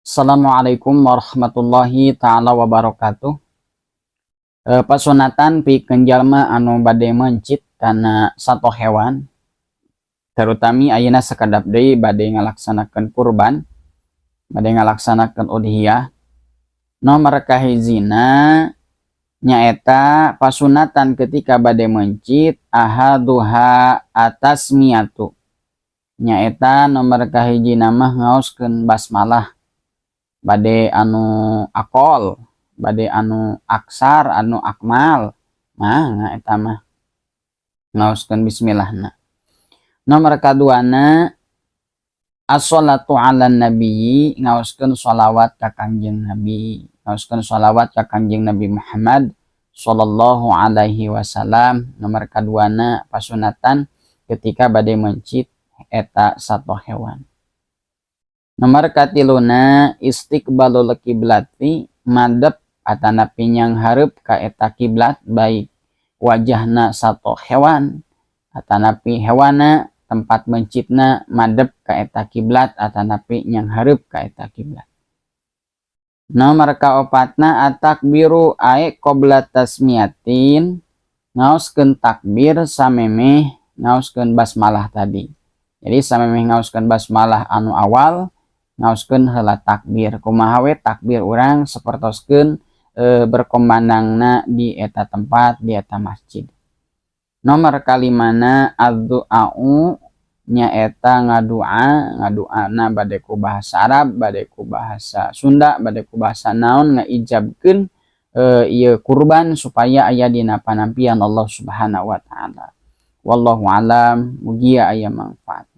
Assalamualaikum warahmatullahi taala wabarakatuh. Pasunatan pikeun jalma anu bade meuncit kana sato hewan, terutami ayeuna sakedap deui bade ngalaksanakeun kurban, bade ngalaksanakeun udhiyah. Nomor kahijina nyaeta pasunatan ketika bade meuncit, ahaduha at-tasmiyatu, nyaeta nomor kahijina mah ngaoskeun basmalah, bade anu aqol, bade anu aksar, anu akmal mah eta mah ngaoskeun bismillahna. Nomor kaduana, as-sholatu ala nabi, ngaoskeun sholawat ka Kangjeng Nabi, ngaoskeun sholawat ka Kangjeng Nabi Muhammad sallallahu alaihi wasallam. Nomor kaduana pasunatan ketika bade meuncit eta sato hewan. Nomor katiluna, istiqbalul kiblati, madep atanapi nyanghareup ka eta kiblat, baik wajahna sato hewan atanapi hewana tempat meuncitna madep ka eta kiblat atanapi nyanghareup ka eta kiblat. Nomor kaopatna, at-takbiru ae qabla tasmiyatin, ngaoskeun takbir samemeh ngaoskeun basmalah tadi. Jadi samemeh ngaoskeun basmalah anu awal, ngaoskeun heula takbir. Kumaha we takbir urang sapertoskeun berkomandangna di eta tempat, di eta masjid. Nomor kalimana, ad-du'au, nyaeta ngadua. Ngaduana bade ku bahasa Arab, bade ku bahasa Sunda, bade ku bahasa naon, ngaijabkeun ieu kurban supaya aya dina panampian Allah Subhanahu wa taala. Wallahu alam, mugia aya manfaatna.